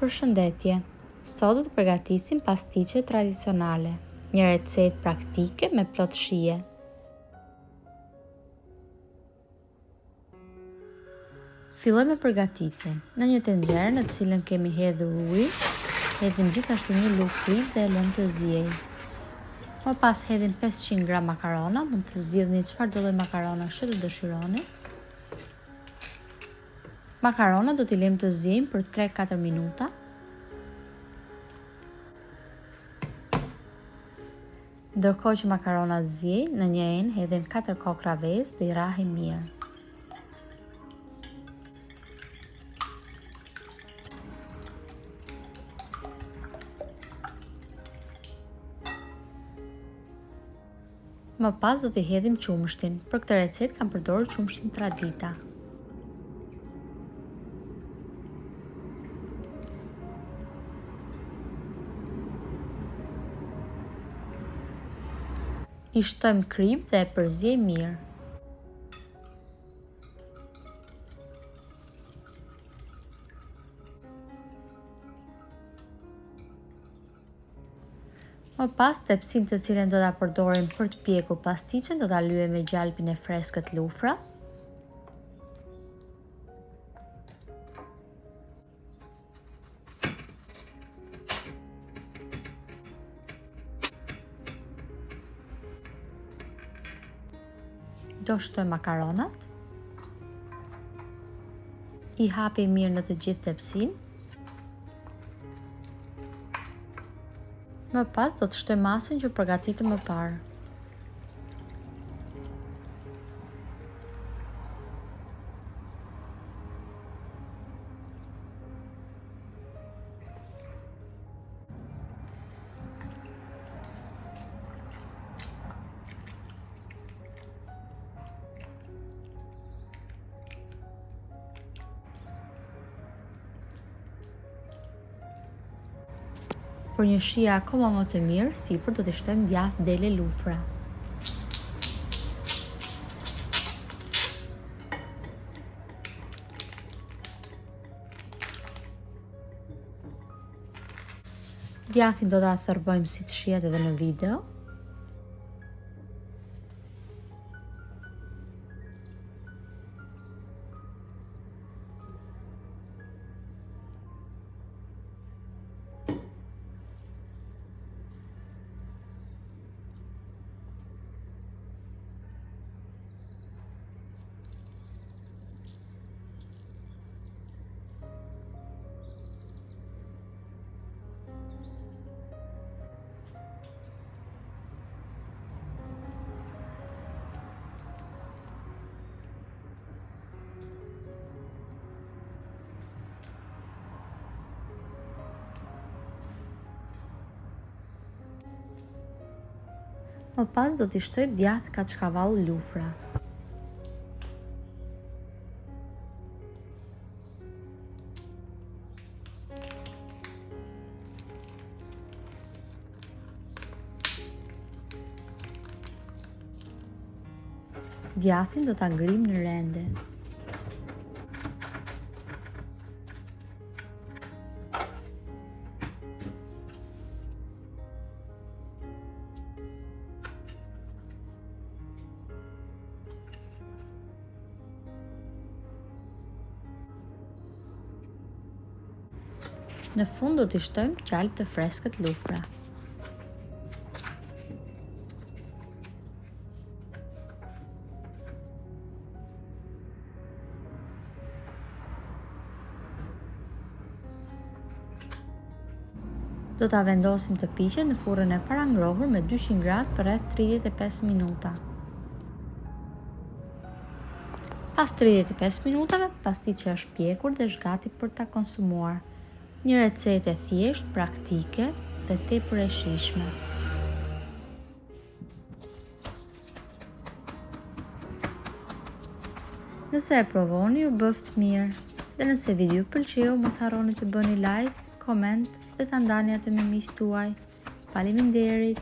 Përshëndetje! Sot do të përgatisim pastiçe tradicionale, një recetë praktike me plot shije. Fillojmë me përgatitjen. Në një tenxhere në të cilën kemi hedhur ujë, hedhim gjithashtu një lugë kripë dhe e lëmë të ziejë. Më pas hedhim 500 gram makarona, mund të zgjidhni çfarëdo lloj makaronash që të dëshironi. Makaronat do t'i lëmë të ziejnë për 3-4 minuta. Ndërkohë që makaronat ziejnë, në një enë hedhim 4 kokrra vezë dhe i rrahim mirë. Më pas do t'i hedhim qumështin. Për këtë recetë kam përdorur qumështin Tradita. I shtojmë kripë dhe e përziejmë mirë. Më pas, tepsinë të cilën do ta përdorim për të pjekur pastiçen do ta lyejmë me gjalpin e freskët lufra. Do shtojmë makaronat. I hapim mirë në të gjithë tepsinë. Më pas do të shtojmë masën që përgatitëm më parë. Për një shije akoma më të mirë, sipër do t'i shtojmë djathë dele lufra. Djathin do ta thërrmojmë siç shihet edhe në video. Më pas do t'i shtoj djathë kaçkavall lufra. Djathin do ta ngrijmë në rende. Në fund do t'i shtojmë gjalpë të freskët lufra. Do ta vendosim të piqet në furrën e parangrohur me 200 gradë për rreth 35 minuta. Pas 35 minutave, pastiçja është pjekur dhe është gati për ta konsumuar. Një recetë e thjeshtë, praktike dhe tepër e shijshme. Nëse e provoni, ju bëftë mirë. Dhe nëse video ju pëlqeu, mos harroni të bëni like, koment dhe ta ndani atë me miqtë tuaj. Faleminderit!